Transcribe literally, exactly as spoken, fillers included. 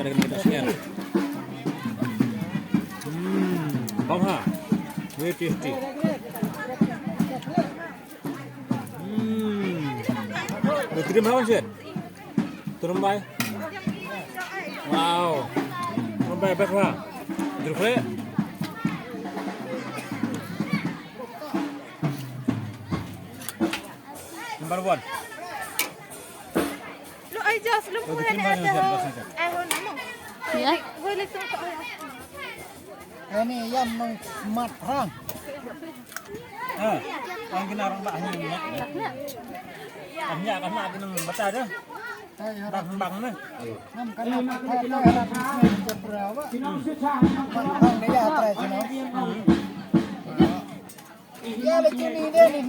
Hmm, bang ha. Very tasty. Hmm. Lo trim ha, Wan Shet. Trim bai. Wow. Trim bai, best ha. Jul khle. Number one. Lo ai jos, lo. Lo khuya bikin ne mana ada. Siap, siap, siap. Ai ho namo. Ya. Ho le tung to ai. Ani yam nong mat rang. Ah, ang kena rang bah ni. Kanya kena kena baca dah. Ai, bang bang ni. Nam kena mat rang, mat rang ni ya, try sini. Ya, le sini dia ni.